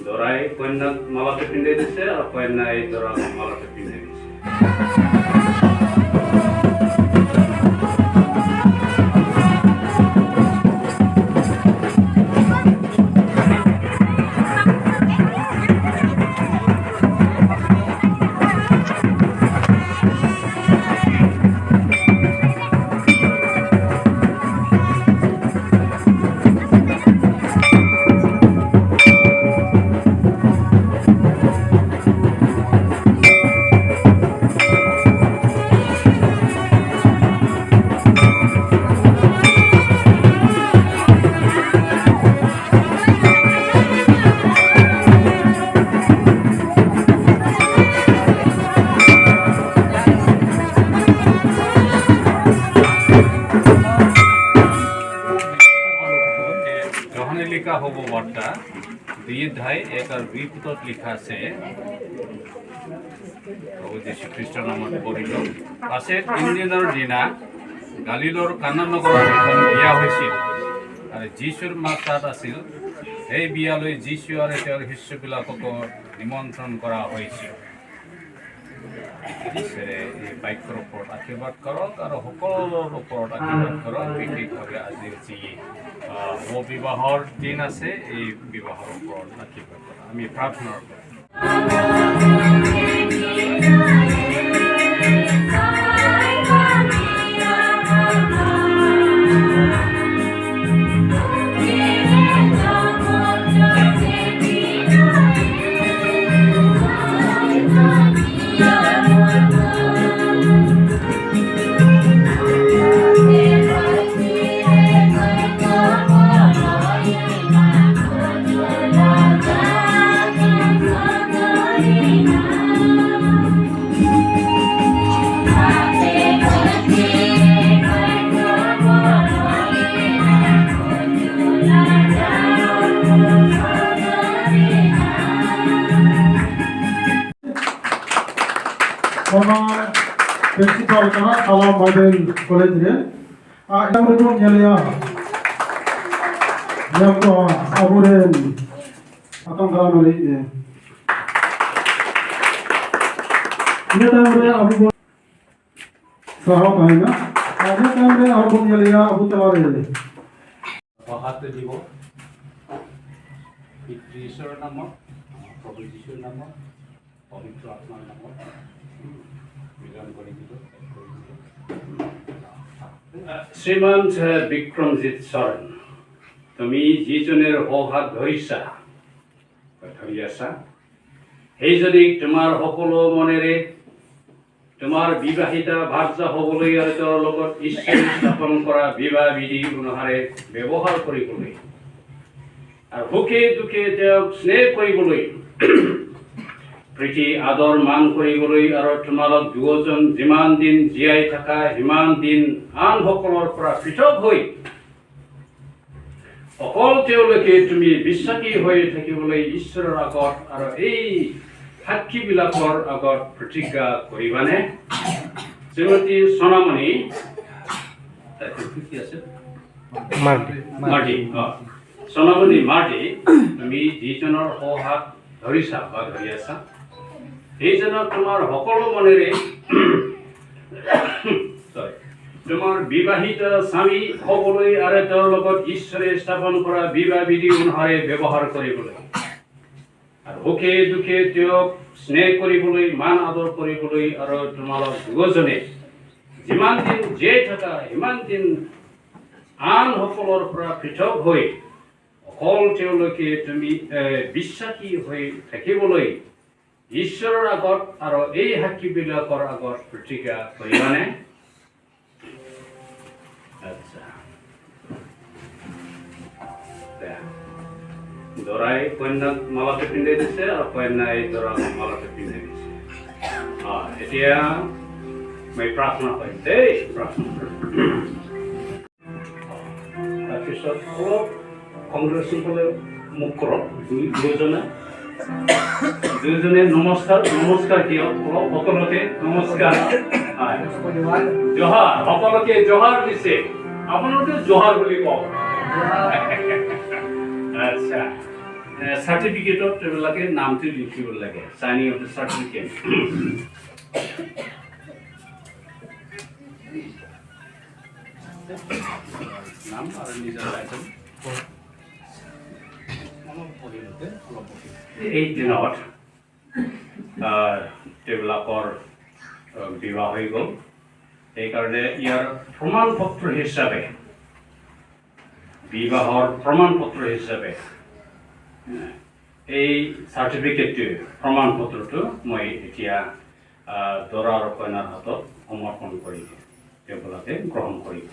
দৰাই কন্যাক মালাটো পিন্ধাই দিছে আৰু কন্যাই দৰাক মালাটো পিন্ধাই দিছে। যোহনে লিখা শুভবাৰ্তা 2 অধ্যায় 1 আৰু 2 পদত লিখা আছে, প্ৰভু যীশু খ্ৰীষ্টৰ নামত পঢ়িলোঁ। পাছে তিনিদিনৰ দিনা গালিলৰ কানা নগৰত এখন বিয়া হৈছিল আৰু যীশুৰ মাক তাত আছিল। সেই বিয়ালৈ যীশু আৰু তেওঁৰ শিষ্যবিলাককো নিমন্ত্ৰণ কৰা হৈছিল। ঈশ্বৰে এই বাক্যৰ ওপৰত আশীৰ্বাদ কৰক আৰু সকলোৰ ওপৰত আশীৰ্বাদ কৰক। বিশেষভাৱে আজিৰ যি বিবাহৰ দিন আছে, এই বিবাহৰ ওপৰত আশীৰ্বাদ কৰক। আমি প্ৰাৰ্থনাৰ কৰিম। Former principal kana Alam Bible College re a ere bon nyeleya yak aburen atang daram re ina time re abu bon sahaw tahena ina time re abu bon nyeleya abu tala re। সহায়টো দিব পিতৃ ঈশ্বৰৰ নামত, প্ৰভু যীশুৰ নামত, পবিত্ৰ আত্মাৰ নামত মিলন কৰি দিলোঁ, এক কৰি দিলোঁ। শ্ৰীমান বিক্ৰমজিৎ চৰণ, তুমি যিজনৰ সোঁহাত ধৰিছা বা ধৰি আছা, সেইজনীক তোমাৰ সকলো মনেৰে তোমাৰ বিবাহিতা ভাৰ্যা হ'বলৈ আৰু তেওঁৰ লগত ঈশ্বৰে স্থাপন কৰা বিবাহ বিধি অনুসাৰে ব্যৱহাৰ কৰিবলৈ আৰু সুখে দুখে তেওঁক স্নেহ কৰিবলৈ, প্ৰীতি আদৰ মান কৰিবলৈ আৰু তোমালোক দুয়োজন যিমান দিন জীয়াই থাকা সিমান দিন আনসকলৰ পৰা পৃথক হৈ অকল তেওঁলোকে তুমি বিশ্বাসী হৈ থাকিবলৈ ঈশ্বৰৰ আগত আৰু এই সাক্ষীবিলাকৰ আগত প্ৰতিজ্ঞা কৰিবানে? শ্ৰীমতী সোণামণি, কি আছে, মাৰ্ডি, অ সোণামণি মাৰ্ডি, তুমি যিজনৰ সোঁহাত ধৰিছা বা ধৰি আছা, সেইজনক তোমাৰ সকলো মনেৰে, sorry, তোমাৰ বিবাহিত স্বামী হ'বলৈ আৰু তেওঁৰ লগত ঈশ্বৰে স্থাপন কৰা বিবাহ বিধি অনুসাৰে ব্যৱহাৰ কৰিবলৈ আৰু সুখে দুখে তেওঁক স্নেহ কৰিবলৈ, মান আদৰ কৰিবলৈ আৰু তোমালোক দুয়োজনে যিমান দিন জীয়াই থাকা সিমান দিন আনসকলৰ পৰা পৃথক হৈ অকল তেওঁলোকে তুমি বিশ্বাসী হৈ থাকিবলৈ ঈশ্বৰৰ আগত আৰু এই সাক্ষীবিলাকৰ আগত প্ৰতিজ্ঞা কৰিবানে? আচ্ছা, দে। দৰাই কন্যাক মালাটো পিন্ধাই দিছে আৰু কন্যাই দৰাক মালাটো পিন্ধাই দিছে। এতিয়া মই প্ৰাৰ্থনা কৰিম দেই, প্ৰাৰ্থনা কৰিম। তাৰপিছত অলপ কংগ্ৰেছসকলে মুখ কৰক। দুয়োজনে দুয়োজনে নমস্কাৰ, নমস্কাৰ দিয়ক অলপ সকলোকে নমস্কাৰ। হয়, জহাৰ, সকলোকে জহাৰ দিছে। আপোনালোকে জহাৰ বুলি কওক। আচ্ছা। চাৰ্টিফিকেটত তেওঁলোকে নামটো লিখিব লাগে, চাইনিং অফ the certificate. নাম আৰু নিজৰ টাইটেল অলপ পঢ়িলোতে অলপ পঢ়িম। এই দিনত তেওঁবিলাকৰ বিবাহ হৈ গ'ল। সেইকাৰণে ইয়াৰ প্ৰমাণ পত্ৰ হিচাপে, বিবাহৰ প্ৰমাণ পত্ৰ হিচাপে এই চাৰ্টিফিকেটটো, প্ৰমাণ পত্ৰটো মই এতিয়া দৰা আৰু কইনাৰ হাতত সমৰ্পণ কৰি তেওঁবিলাকে গ্ৰহণ কৰিব।